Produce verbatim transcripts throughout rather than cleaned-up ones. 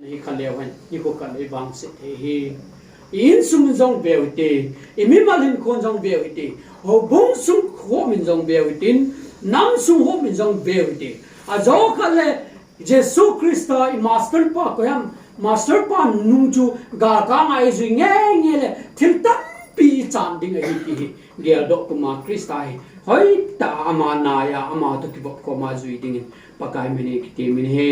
Hi kha leu hen, hi kho kha lei vangse thei hi. I insung in jong veu hite, i mimal hinkho in jong veu hite, houbung sung khom in jong veu hitin, nam sung khom in jong veu hite. Ajo kha le Jesu Christa i master pa koi ham, master pa nung chu galkanga i jui nge nge le thil tampi i chan ding ahi ti hi. Geldoh puma Christa hi hoitah a ama nai a, ama toh kivop khom a jui dingin Pakai min in kiti min hi.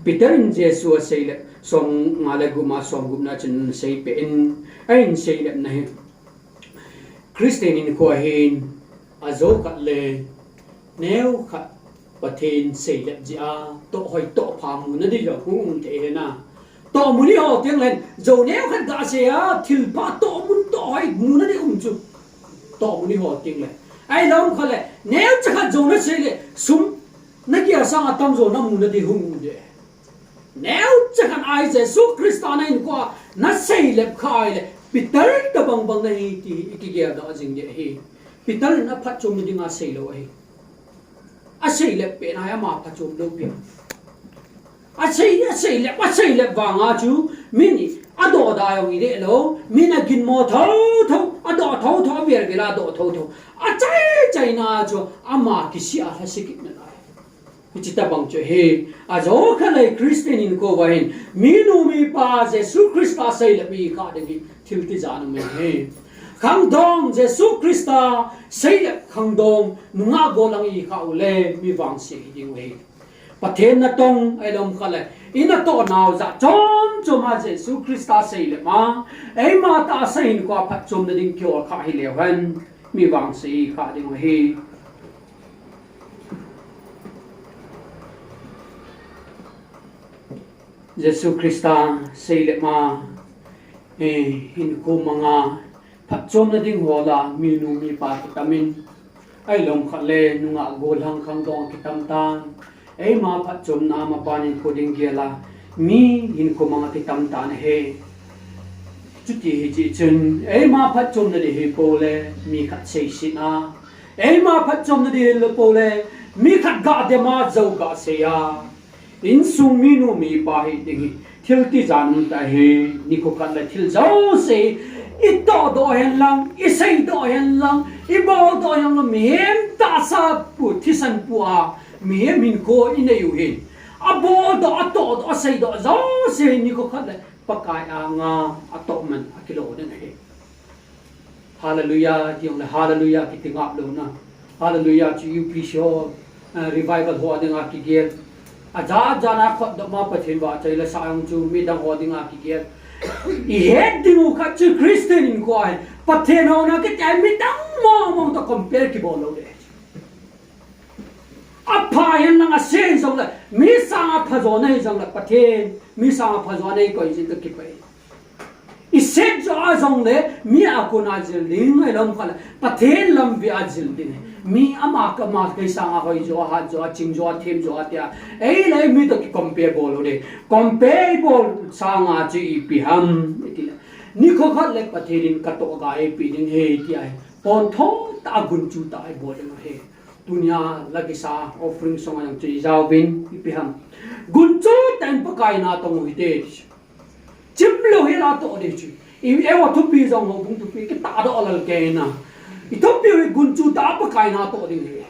Peter in Jesu a seilep, som nga le gup ma som gup na chun seipeh in, a in seilep na hi. Christian hinkho hin ajo khat le neo khat Pathen seilep jeh a toh hoi toh pha mu na di jong hung um thei hi na. Toh mu ni ho teng len, jo neo khat ga sei a, thil pha toh mun toh hoi mu na di um chu. Toh mu ni ho teng len. Ahi lom kha le, neo cha khat jo na sei le, sum na kia sang a tam jo na mu na di hung um de. Neo cha khat ahi Jesu Christa na hinkho a na seilep kha ahi le, Peter tabang bang na hi ti hi i kigeldoh jing de hi. Peter in a phatchomna dinga sei lou ahi. A seilep pen ahi ama phatchom lou pen. A sei, a seilep, a seilep vanga chu, min i a doh da jong i de lou, min a ginmo tho tho, a doh tho tho, a vel vel a doh tho tho. A chai chai na chu, ama kisih a lhase kit na lai. Hiche tabang chu hi, ajo kha le Christian hinkho va hin, minu mipa Jesu Christa seilep i kha ding hi, thil tijat um e hi. Khangdong Jesu Christa seilep khangdong, nungah gollhang i kha u le, mi vangse hi ding u hi. Pathen natong, ahi lom kha le, i natoh nau jat chom chom a Jesu Christa seilep ma, eima tahsa hinkho a phatchomna ding kihol kha hi leu hen, mi vangse i kha ding u hi. Jesu Christa seilep ma, eh, hinkho manga phatchomna ding hol a, minu mipa kitam in, ahi lom kha le nungah gollhang khangdong kitam tan, eima phatchomna mapan hinkho ding gel a, mi hinkho manga kitam tan ahi. Chuti hi chih chun, eima phatchomna ding hi po le, mi khat seiset a, eima phatchomna ding hi po le, mi khat ga dem a, jo ga sei a. Insung minu mipa hi ding hi, thil tijat um tah hi, nikho khat le thil jouse, i toh doh hen lang, i sei doh hen lang, i bol doh hen lang, mihem tahsa pu, thisan pu a, mihem hinkho i nei u hin. A bol doh, a toh doh, a sei doh jouse, nikho khat le Pakai anga, a toh man, a kilo ding ahi. Hallelujah, ti jong le Hallelujah kiti ngap lou na. Hallelujah chu U P C ho, eh, revival ho a dinga kigel. Ajat jat a khut doh ma Pathen vahchoi le sa jong chu midang ho dinga kigel. I het ding u khat chu Christian hinkho ahi. Pathen houna kiti ahi midang mong mong toh compare kibol lou le. Apha hen lang ase jong le, mi sanga phajo nei jong le, Pathen, mi sanga phajo nei koi jin toh kipah. I set jo a jong le, mi a kona jil ding, ahi lom kha le, Pathen lam vea jil ding. Mi ama ka ma kei sanga hoi jo, hat jo, ching jo, them jo, tia. Ei le mi toh ki compare bol lou de. Compare bol sanga chu ipi ham, iti le. Nikho khat le Pathen in ka toh ga eipe ding ahi, tia. Pon thotah a gunchu tah a ibol ding ahi. Tunia la kisa offering song a jong chu ijaovin, ipi ham. Gunchu tah in Pakai na tong u hite. Chim lou hi la toh ding chu. I, eiho thupi jong houbung thupi kitah doh lal kei na. I thupi hi gunchu tah a Pakai na toh ding hi.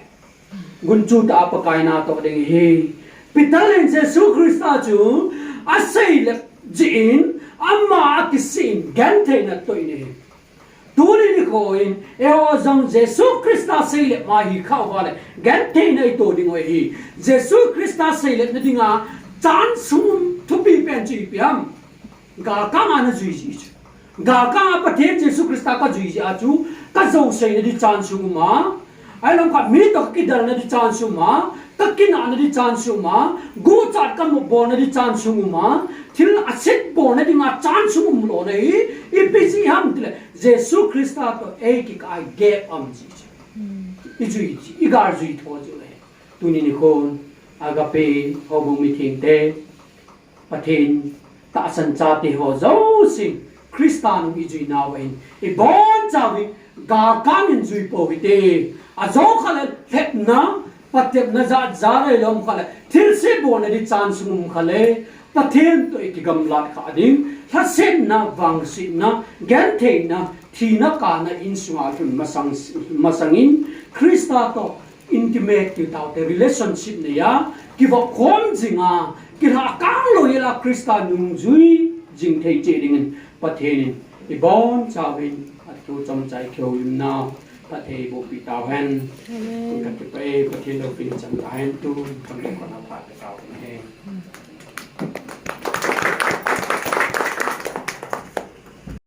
Gunchu tah a Pakai na toh ding hi. Peter in Jesu Christa chu aseilep jeh in ama akisih in gentheina toh in ahi. Tuni nikho in, eiho jong Jesu Christa seilep ma hi kha uva le, gentheina ito ding u ahi. Jesu Christa seilepna dinga, chance sung um thupi pen chu ipi ham. Galkanga na jui ji chu. Galkanga Pathen Jesu Christa ka jui ji a chu, ka jouseina di chance sung um a. Ahi lom khat mi toh ka kidel na di chance um a, ka kinah na di chance um a, guchat ka mopbol na di chance um a, thil asetbol na dinga chance um lou na hi, ipi jeh ham tile, Jesu Christa toh ei kikah a gap um ji chu. I jui ji, i gal jui tho ji le. Tuni nikho, Agape, houbung mithengte, Pathen tahsan chate ho jousen, Christa nung i jui nauva hin, i bonchauvin, galkang in jui pou hite. Ajo kha le, lhepna, patepna jat jat le lom kha le, thilse bolna di chance um kha le, Pathen toh i kigamlat kha ding, lhasetna, vangsetna, gentheina, thina kana insunga lhun masang, masangin, Krista toh intimate ti taute, relationship nei a, kivop khom jinga, kilha kang lou hela Krista nungjui jing thei cheh dingin, Pathen in, ibon chauvin, athu chomcha i kihoulimna, Pathen in eiboh pi tauhen. Amen. Kakipah e, Pathen loupina chang tahen tu, chang tahen kona pha.